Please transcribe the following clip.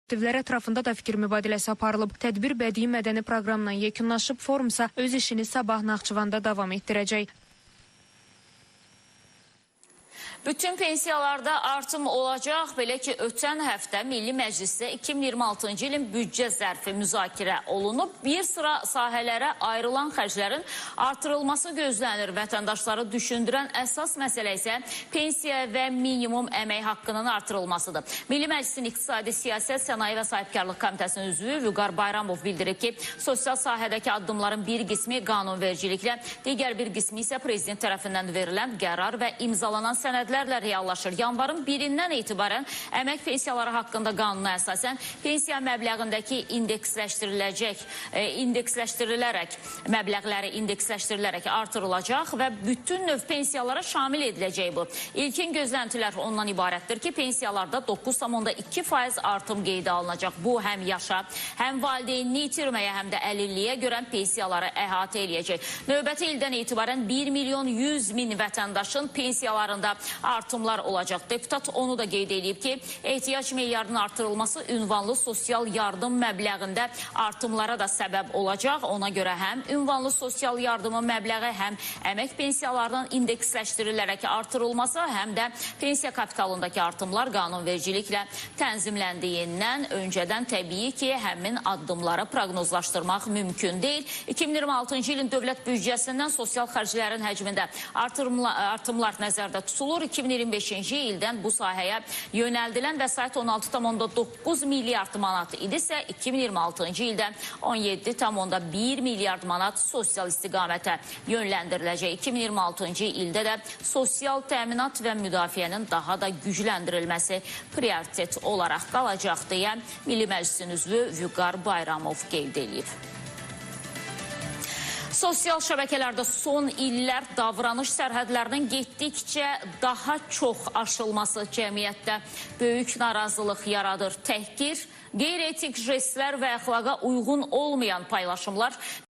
İnisiativlər ətrafında da fikir mübadiləsi aparılıb. Tədbir bədii mədəni proqramla yekunlaşıb, forumsa öz işini sabah Naxçıvanda davam etdirəcək. Bütün pensiyalarda artım olacaq. Belə ki, ötən həftə Milli Məclisdə 2026-cı ilin büdcə zərfi müzakirə olunub. Bir sıra sahələrə ayrılan xərclərin artırılması gözlənir. Vətəndaşları düşündürən əsas məsələ isə pensiya və minimum əmək haqqının artırılmasıdır. Milli Məclisin İqtisadi Siyasət, Sənaye və Sahibkarlıq Komitəsinin üzvü Vüqar Bayramov bildirib ki, sosial sahədəki addımların bir qismi qanunvericiliklə, digər bir qismi isə prezident tərəfindən verilən qərar və imzalanan sənədlərlə reallaşır. Yanvarın 1-dən etibarən əmək pensiyaları haqqında qanuna əsasən pensiya məbləğindəki indeksləşdirilərək məbləğləri indeksləşdirilərək artırılacaq və bütün növ pensiyalara şamil ediləcək bu. İlkin gözləntilər ondan ibarətdir ki, pensiyalarda 9,2% artım qeydə alınacaq. Bu həm yaşa, həm valideynini itirməyə, həm də əlilliyə görə pensiyaları əhatə eləyəcək. Növbəti ildən etibarən 1 milyon 100 min vətəndaşın pensiyalarında artımlar olacaq. Deputat onu da qeyd edib ki, ehtiyac meyarının artırılması ünvanlı sosial yardım məbləğində artımlara da səbəb olacaq. Ona görə həm ünvanlı sosial yardımın məbləği, həm əmək pensiyalarının indeksləşdirilərək artırılması, həm də pensiya kapitalındakı artımlar qanunvericiliklə tənzimləndiyindən öncədən təbii ki, həmin addımları proqnozlaşdırmaq mümkün deyil. 2026-cı ilin dövlət büdcəsindən sosial xərclərin həcmində artımlar nəzərdə tutulur. 2025-ci ildən bu sahəyə yönəldilən vəsait 16,9 milyard manat idisə, 2026-cı ildə 17,1 milyard manat sosial istiqamətə yönləndiriləcək. 2026-cı ildə də sosial təminat və müdafiənin daha da gücləndirilməsi prioritet olaraq qalacaq deyə Milli Məclisin üzvü Vüqar Bayramov qeyd edib. Sosial şəbəkələrdə son illər davranış sərhədlərinin getdikcə daha çox aşılması cəmiyyətdə böyük narazılıq yaradır. Təhqir, qeyri-etik jestlər və əxlaqa uyğun olmayan paylaşımlar